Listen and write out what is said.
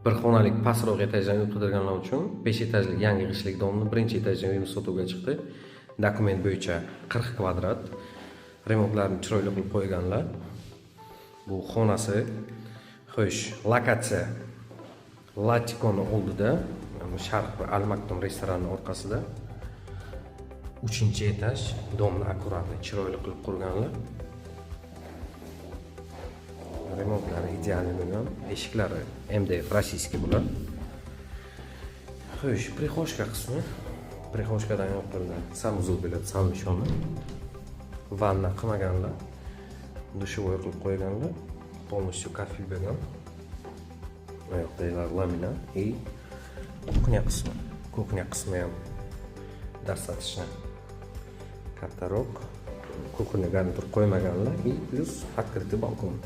Bir xonalik pastroq etajdan uy qidirganlar uchun 5 etajli yangi g'ishtlik дом ni birinchi etajdan uyimiz sotuvga chiqdi. Dokument bo'yicha 40 kvadrat. Remontlarni chiroyli qilib qo'yganlar. Bu xonasi. Xo'sh, lokatsiya Latikoni oldida, ya'ni Sharq va Al Maktum restorani orqasida. Uchinchi etaj, дом ni аккуратный, chiroyli qilib qurganlar. Remontlari идеальный bo'lgan. Eshiklari MDF, российский bular. Xo'sh, прихожка qismi. Прихожка dan yoqildi. Санузел bo'ladi, совмещенный. Vanna qilmaganlar. Душевой qilib qo'yganlar. Полностью kafel bo'lgan. Oyoqdagilar laminat и кухня qismi. Кухня qismi ham достаточно kattaroq. Кухня garnitur qo'ymaganlar и плюс открытый balkon.